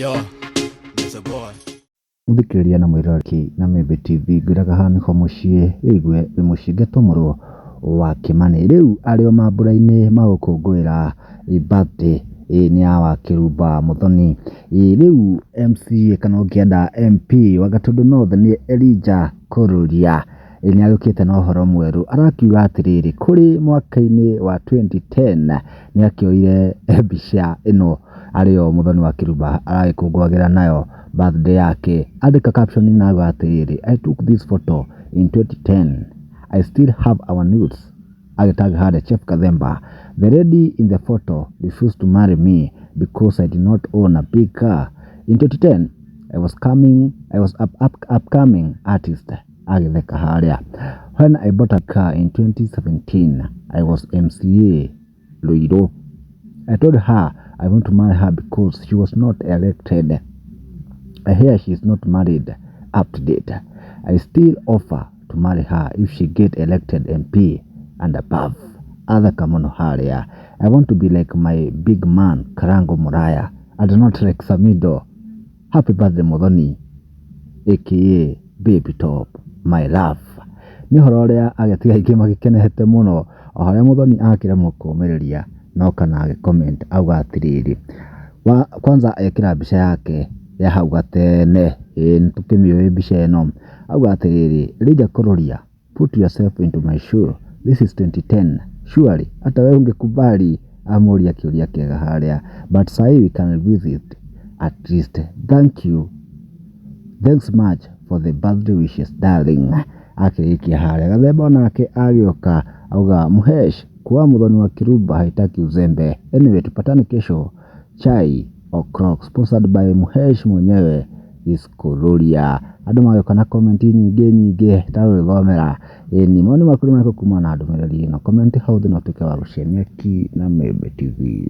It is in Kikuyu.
Yo, it's a boy. Mũthikĩrĩria na mwĩroreri na Mĩmbi TV, ngwĩraga haha nĩho mũciĩ wĩigue wĩ mũciĩ ngetomũrwo wa Kĩmani. Rĩu arĩ o mambura-inĩ ma gũkũngũĩra birthday nĩ ya Wakĩrumba Mũthoni. Rĩu MCA kana ũngĩenda MP wa Gatundu North nĩ Elijah Kururia nĩ agĩũkĩte na ũhoro mwerũ. Arakiuga atĩrĩrĩ, kũrĩ mwaka-inĩ wa 2010 nĩ akĩoire mbica ĩno arĩyo Mũthoni wa Kĩrumba aragĩkũngũagĩra nayo birthday yake. Andĩka caption na auga atĩrĩrĩ, "I took this photo in 2010. I still have our nudes." Agĩtag harĩa Chief Kathemba. "The lady in the photo refused to marry me because I did not own a big car. In 2010, I was upcoming artist." Agĩtheka harĩa. "When I bought a car in 2017, I was MCA Ruiru. I told her I want to marry her because she was not elected. I hear she is not married up to date. I still offer to marry her if she get elected MP and above." Atheka mũno harĩa. "I want to be like my big man Karango Muraya and not like Samido. Happy birthday, Muthoni aka Baby Top, my love." Nĩ ũhoro ũrĩa ageti aingĩ magĩkenete mũno o harĩa Muthoni akĩremwo kũũmĩrĩria no kana agĩ comment auga atĩrĩrĩ, wa kwanza ekĩra mbica yake ya hau gatene, ĩĩ nĩ tũkĩmĩũĩ mbica ĩno. Auga atĩrĩrĩ, "Elijah Kururia, put yourself into my shoe. This is 2010. Surely hata wewe ungekubali?" Amũria kĩũria kĩega harĩa. "But sahi we can revisit at least. Thank you. Thanks much for the birthday wishes, darling." Akĩrĩkia harĩa. Gathemba onake agĩũka auga, "Muhesh, kuwa Muthoni wa Kirumba haitaki uzembe. Anyway, tupatane kesho chai o'clock, sponsored by Muhesh mwenyewe is Kururia." Andũ magĩũka na comment nyingĩ nyingĩ tagũgĩthomera. Ĩni mawoni maku nĩ marĩkũ kumana na ndũmĩrĩri ĩno? Comment hau thĩ na ũtuĩke wa gũshare mĩaki na Membe TV.